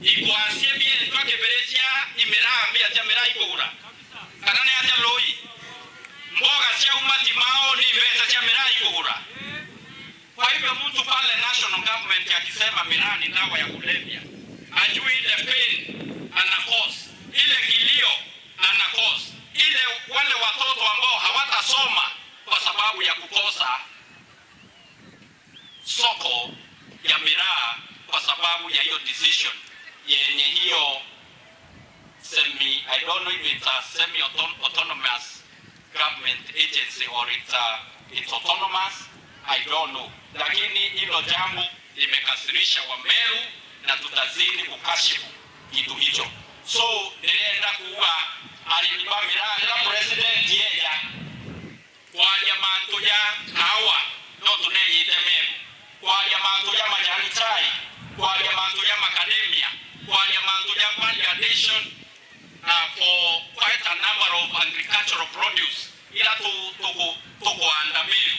ikwasie bie twakeberecia imiraa mbia cia miraa ikugura kana ni atia loi mboga cia umati mao ni mbeca cia miraa ikugura. Kwa hivyo mtu pale national government akisema miraa ni dawa ya kulevya, ajui ile pain ana cause, ile kilio ana cause, ile wale watoto ambao hawatasoma kwa sababu ya kukosa soko ya miraa kwa sababu ya hiyo decision yenye hiyo semi, I don't know if it's a semi-autonomous government agency or it's autonomous, I don't know. Lakini hilo jambo limekasirisha Wameru na tutazidi kukashifu kitu hicho. So nilienda kuwa alinipa miraa president yeya kwaria mantu ya hawa no tuneyite Meru, kwaria mantu ya majani chai, kwaria mantu ya macadamia, kwaria mantu ya value addition for quite a number of agricultural produce ila tukuanda Meru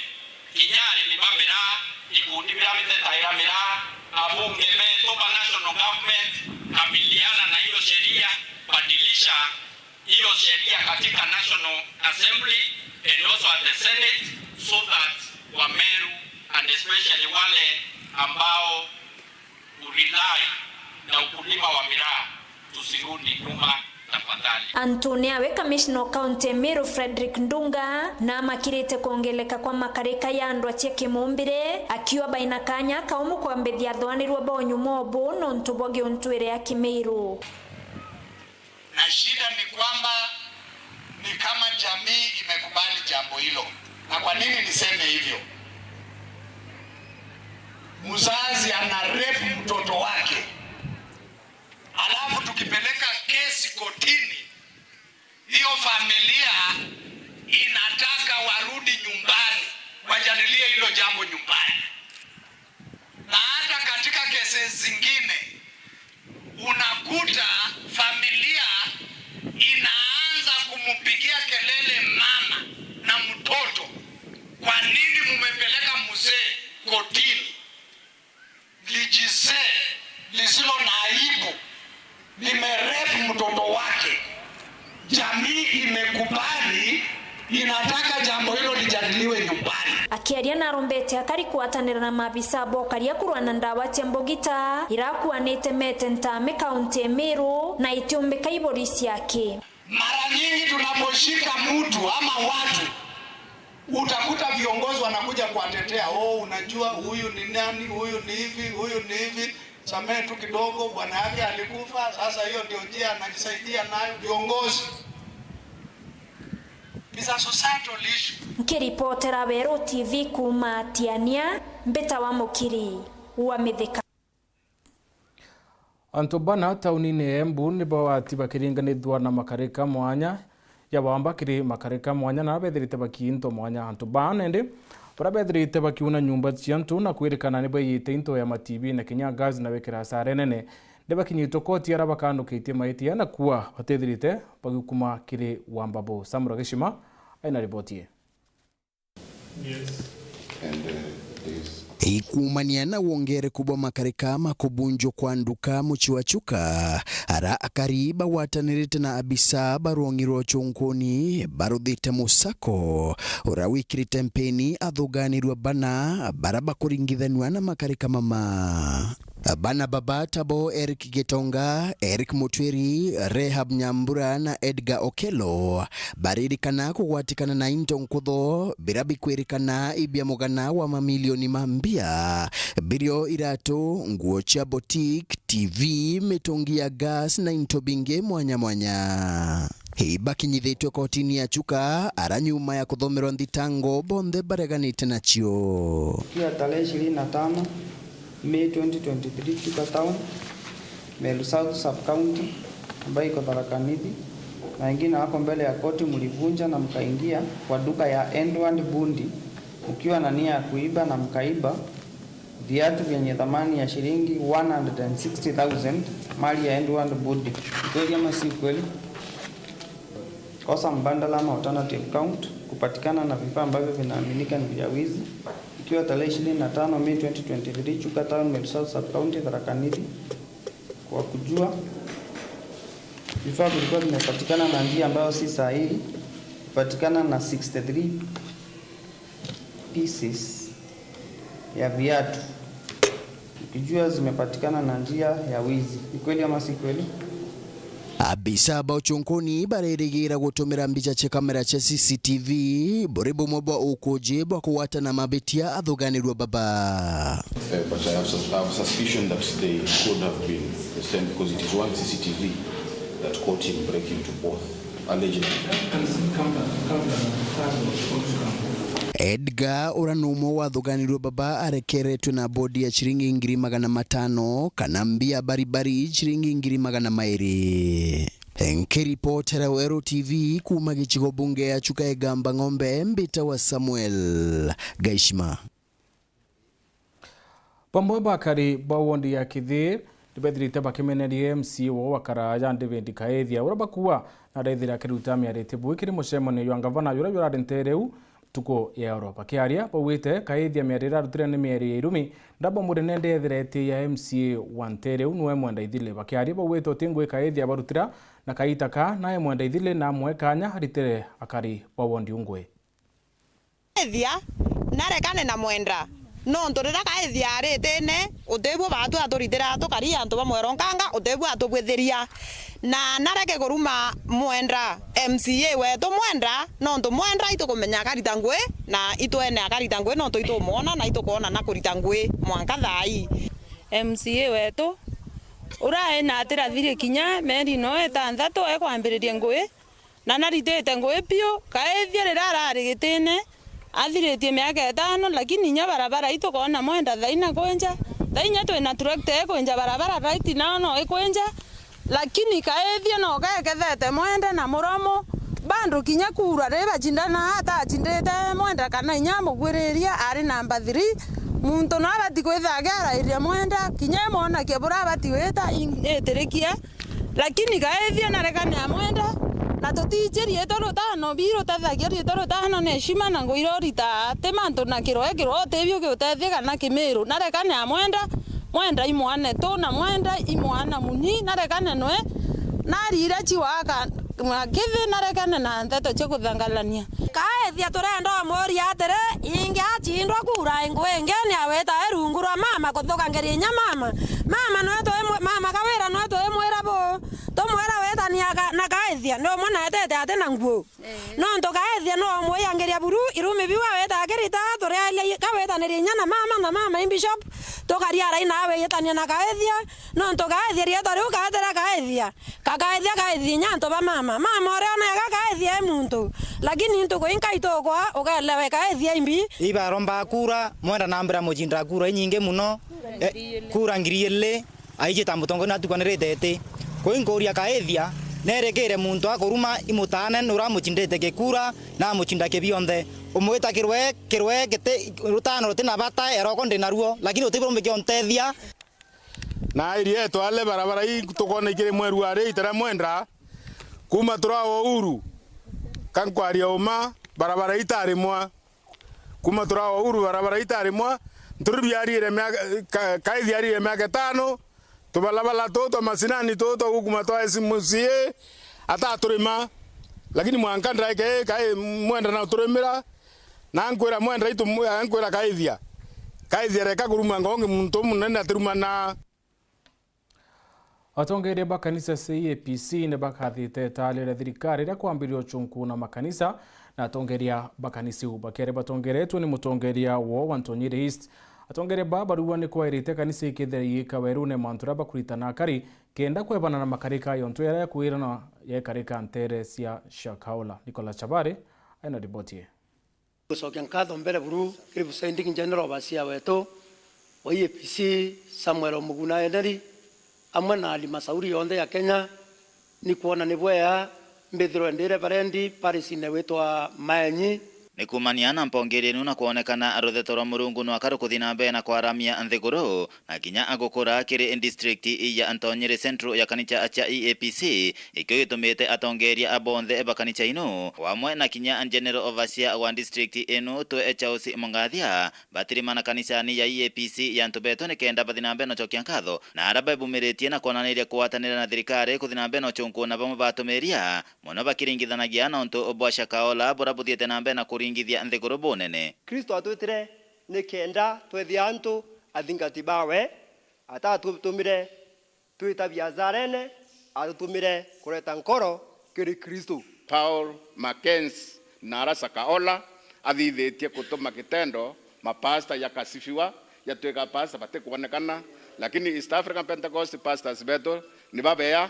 kinyari ni bamira ikundi bira bitetaira miraa abunge betu ba national government kabiliana na hiyo sheria, badilisha hiyo sheria katika National Assembly and also at the Senate so that Wameru and especially wale ambao rely na ukulima wa miraa tusirudi nyuma tafadhali. Antoni awe Commissioner County Meru Frederick Ndunga na makirite kuongeleka kwa makarika ya andu achie kimumbire akiwa baina kanya kaumu kwambithia thwanirwa bonyu mobu nontu bwa giuntwire ya Kimiru. Na shida ni kwamba ni kama jamii imekubali jambo hilo. Na kwa nini niseme hivyo? Mzazi anarepu mtoto wake, alafu tukipeleka kesi kotini, hiyo familia inataka warudi nyumbani wajadilie hilo jambo nyumbani. Na hata katika kesi zingine unakuta familia inaanza kumpigia kelele mama na mtoto, kwa nini mumepeleka mzee kotini? Lijizee lisilo na aibu limerefu mtoto wake. Jamii imekubali, inataka jambo hilo lijadiliwe nyumbani. Akiaria na arombete akari kuatanira na maabisa bokaria kurwa na ndawa cia mbogita irakuanite mete ntame kaunti Meru na itiumbika ibori ciake. Mara nyingi tunaposhika mtu ama watu utakuta viongozi wanakuja kuwatetea. Oh, unajua huyu ni nani, huyu ni hivi, huyu ni hivi, samehe tu kidogo, bwana yake alikufa, sasa hiyo ndio njia anajisaidia nayo. Viongozi. It's a societal issue. Nkiripotera Weru TV kuma Tiania, Mbita wa Mukiri wa Mithika. Antu bana tauni-ini ya Embu nibo wati bakiringanithwa na makarika mwanya ya wamba kiri makarika mwanya na bethirite bakiinto mwanya antu bana indi baria bethirite bakiuna nyumba cia antu na kwirikana ni baiyite into ya matibi na kinya gazi na wikira hasara nene ndi bakinyitwo koti aria bakanukitie maitia na kuwa batithirite bagikuma kiri wambabu. Samuel Gishima aina ripoti. Yes. And this Ikumania na wongere kubwa makarika makubunjo kwa nduka muchiwachuka ara akari bawatanirite na abisa baruongirwo chunkuni baruthite musako urawikirite mpeni athuganirwa bana bara bakuringithanwa na makarika mama bana baba tabo Eric Gitonga, Eric Mutwiri, Rehab Nyambura na Edgar Okelo baririkana kugwatikana na into nkutho bira bikwirikana ibia mugana wa mamilioni mambia birio iratu nguo cia boutique TV mitungi ya gas na into bingi mwanya mwanya. Bakinyithitwe kotini ya Chuka ara nyuma ya kuthomerwa nthitango bonthe bareganite nacio. Kia tarehe 25 May 2023 Chuka Town, Meru South Sub County ambayo iko Tharaka Nithi. na wengine wako mbele ya koti, mlivunja na mkaingia kwa duka ya Edward Bundi mkiwa na nia ya kuiba na mkaiba viatu vyenye thamani ya shilingi 160,000 mali ya Edward Bundi. Kweli ama si kweli? Kosa mbadala ama alternative count, kupatikana na vifaa ambavyo vinaaminika ni vya wizi, ikiwa tarehe 25 Mei 2023 Chuka Town, Meru South Sub County, Tharaka Nithi, kwa kujua vifaa vilikuwa vimepatikana na njia ambayo si sahihi, kupatikana na 63 pieces ya viatu ukijua zimepatikana na njia ya wizi. Ni kweli ama si kweli? Abisa ba uchunkuni baririgira gutumira mbicha che kamera cha CCTV buri bumwe bwa ukuji bwa kuwata na mabitia athuganirwa baba. But I have suspicion that they could have been the same because it is one CCTV that caught him breaking to both allegedly. Edgar uranumo wathuganirwe baba arekeretwe na bodi ya chiringi 500,000 kana mbia baribari chiringi 200,000. Nkiripotera Weru TV kuma gichigo bunge ya Chuka Egamba Ng'ombe mbita wa Samuel Gaishima. Bamwe bakari bawondi ya Kithi ndibethirite bakimenerie MC wo wakaraja David Kaethia uria bakua na rethira akiruta miarite bwikiri mucemanio wa ngavana yuria yurari ntereu tuko ya Europa kiaria bawite Kaethia miaria arutire ni mieri ya irumi ndabo munene ndethirete ya MCA wa ntereu niwe mwenda ithile bakiaria bawite utingwi Kaethia barutira na kaitaka naye mwenda ithile na mwe kanya aritere akari bawondi ungwe Kaethia narekane na mwenda no nturira Kaethia aritene utebwo batu aturitira tukaria antu bamwero nkanga utebwo atubwithiria na nareke kuruma mwenda MCA wetu mwenda no ntu mwenda itukumenya akarita ngui na itwene akarita ngui no ntu itumwona na itukuona na kurita ngui mwanka thai MCA wetu urae na atirathire kinya meri no etanthatu ekwambiriria ngui na naritite ngui piu Kaethia rira arari gitine athiritie miaka 5 lakini nya barabara itukona mwenda thaina kwenja thainya twina tractor ekwenja barabara right now no ikwenja lakini Kaethia no gekethete mwenda na muromo bandu kinya kura riba chindana hata achindite mwenda kana inya mugwiriria ari namba 3 muntu no abati kwithagera iria mwenda kinya mona kiabura abati wita etirikia lakini Kaethia narekane mwenda na tutiichirie rutano biru tathagia rito rutano na heshima na ngwirorita ati mantu na kiroe kiroe tibio giutethie kana kimiru narekane amwenda mwenda imwane tu na mwenda imwana muni narekane nwe narira chiwaka kithi narekane na nteto chikuthangalania Kaethia turenda moria atere ingi achindwa kura ingwe ni aweta erungu rwa mama kuthukangiria inya mama mama no mama kawira no twimwira bo tumwira wetania na Kaethia no mwana etete ate na nguo no ntu Kaethia no mwiyangiria buru irumi biwa weta akirita turia kawetaniria inya na mama bishop tukaria arai nawe yetania na Kaethia no ntu Kaethia rietwa riu kaetera Kaethia kakaethia Kaethia inya ntu ba mama mama uria onaga Kaethia muntu lakini ntu kuinka itokwa ukaelewa Kaethia imbi ibaromba kura mwenda nambira mujindra kura inyinge muno kura 2,000 aije tambutongo natukanirite ete kuinkuria Kaethia nerekere muntu akuruma imutane nuramuchindite kikura na muchinda kibionthe umwita kirwe kirwe gite rutano rutina bata eroko ndi naruo lakini utibiro mbikiontethia na irie twale barabara ii tukona ikiri mweru ari itara mwenda kuma turawo uru kankwaria uma barabara itarimwa kuma turawo uru barabara itarimwa nturubiarire miaka Kaethiarire miaka 5 tubalabala toto masinani toto gukuma twa simusie ata turima lakini mwanka ndaike kai mwenda na turimira na nkwira mwenda itu nkwira Kaethia Kaethia reka kuruma ngongi muntu munene atiruma na Atongeria ba kanisa CAPC ne bakathite talire thirikari ria kwambirio chunku na makanisa na atongeria ba kanisa bakere batongeretwo ni mutongeria wo wa Ntonyire East atongeria ba barua ni kwairite kanisa ikithira yika werune mantura bakuritana akari kenda kwebana na makarika yontu yaria kwirana yekarika ntere cia Shakahola. Nicolas Chabare aina ripoti. Gucokia nkatho mbere buru kiri presiding general bacia wetu wa EAPC Samuel Muguna Enderi amwe na halmashauri yonthe ya Kenya ni kuona ni bwea Mbithirwe ndi reverendi parisine witwa Maenyi. Ni kumania na mpongeri inu na kuonekana rutheto rwa murungu no akaru kuthi na mbere na kwaramia nthiguru na kinya agukura kiri district ya Antonyere Central ya kanitha cha EAPC ikio gitumite atongeria abonthe eba kanitha inu wamwe na kinya general overseer wa district inu twe Charles Mungathia batirimana kanisani ya EAPC ya Ntubeto ni kenda bathi na mbere na cokia nkatho na aria bebumiritie na kuonaniria kuwatanira na thirikari kuthi na mbere na uchungu na bamwe batumiria muno bakiringithanagia na untu bwa Shakahola buria buthiete na mbere na kuringithia nthiguru bunene. Kristo atwitire ni kenda twethia antu athingati bawe atatutumire twita biazarene atutumire kureta nkoro kiri Kristo. Paul Mackenzie na Shakahola athithitie kutuma kitendo mapasta yakasifiwa yatwika pasta bate kuonekana, lakini East African Pentecost pastors beto ni babea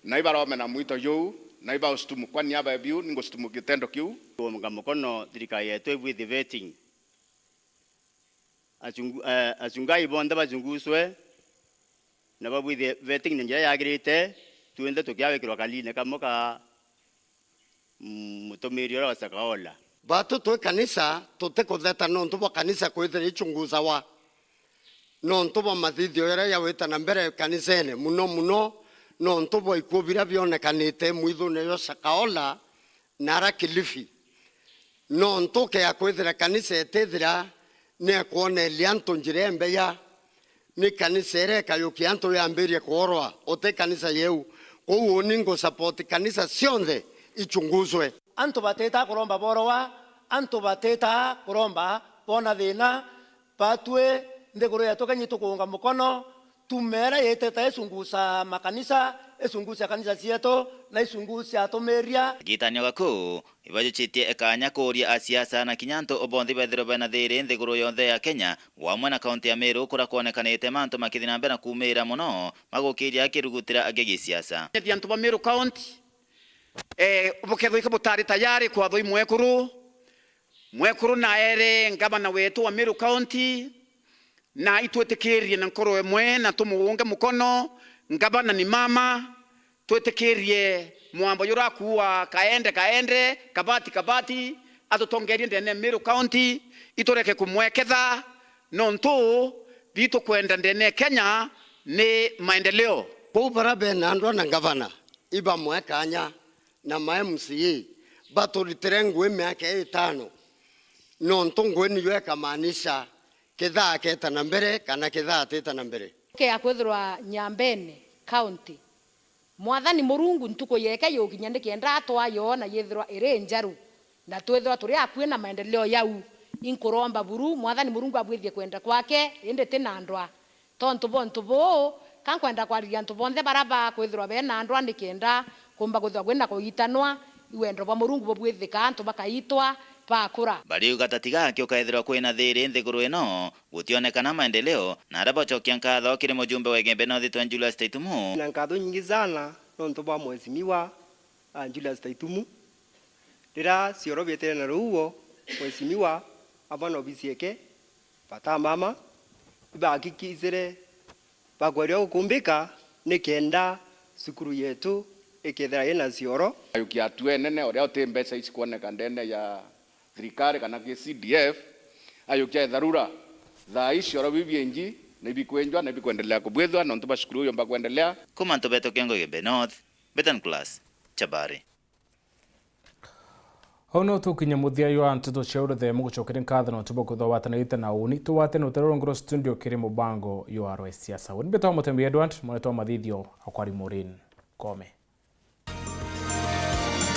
na ibarome na mwito yu na iba ustumu kwa niaba ya biu ningostumu kitendo kiu kuunga mukono thirikari yetu with the vetting achungai bonde bachunguswe na babwithe vetting ni njira yagirite tuende tukiawikirwa kaline kamwe ka mutumiri uria wa Shakahola. Batu twi kanisa tutikutheta nontu bwa kanisa kwithira ichunguza wa nontu bwa mathithio yaria yawitana mbere kanisene muno muno nontu bwa ikuo biria bionekanite mwithune yo Shakahola na ara Kilifi nontu kea kwithira kanisa etithira nekuonelia antu njira embeya ni kanisa iria ekayukia antu yambirie kuorwa ute kanisa yeu kou ni ngusupport kanisa cionthe ichunguzwe. Antu bateta kuromba borowa antu bateta kuromba bona thina batwe nthiguru yetu kenyi tukuunga mukono tumera yeteta isungusa makanisa isungusa kanisa cietu na isungusa atumiria gitanio gaku ibajuchitie ekanya kuria asiasa na kinyanto obonthe bethirwo bena thiri nthiguru yonthe ya Kenya wamwe na kaunti ya Meru kuria kuonekanite mantu makithi na mbere na kumira muno magukiria akirugutira angi gisiasa. Antu ba Meru county bukethwo butari tayari kwathwo mwekuru mwekuru na ere ngavana wetu wa Meru county na itwetikirie na nkoro emwe na tumuunge mukono ngavana ni mama twetikirie mwambo yurakuwa kaende kaende kabati kabati atutongerie ndene Meru county itureke kumweketha nontu bitu kwenda ndene Kenya ni maendeleo kou bara bena andwa na ngavana iba mwekanya na ma MCA baturitere ngwe miaka itano nontu ngwe niyo ekamaanisha kithaa ketana mbere kana kithaa tetana mbere kea kwithirwa Nyambene county mwathani murungu ntuko yeke yukinya nikienda atwa yona yithirwa iri njaru na twithirwa turi akuĩ na maendeleo yau inkuromba buru mwathani murungu abwithie kwenda kwake indi tina ndwa tontu bontu bu kankwenda kwariria antu bonthe baraba kwithirwa bena ndwa nikienda kumba kwithirwa kwina kuitanwa iwendo bwa murungu bubwithika antu bakaitwa bakura bariuga tatigaki ukaethirwa kwina thiri nthiguru ino gutionekana maendeleo na aria bacokia nkatho kiri mujumbe wa Igembe North twa Julius Taitumu na nkatho nyingi sana nontu bwa mheshimiwa Julius Taitumu rira cioro bietere na ruo mheshimiwa abana obisi eke bata mama ibakikizire bakweria gukumbika nikenda sukuru yetu ikethira ina cioro ayukia atue nene uria uti mbeca ici kuoneka ndene ya thirikari kana ki CDF ayukia dharura thaa ici oro bibienji na ibikwenjwa na ibikwendelea kubwithwa nontu bacukuru uyo mbakwendelea kuma ntubeto kiongo Igembe North Betan Class Chabari. Hau no tukinye muthia yo antu cia uruthe mugucokeria nkatho no tubo kwithwa watanirite na uni tuwate no terorongoro studio kiri mubango yo arwe siasa uni betwa mutembi Edward mwanetwa mathithio akwari Maureen Kome.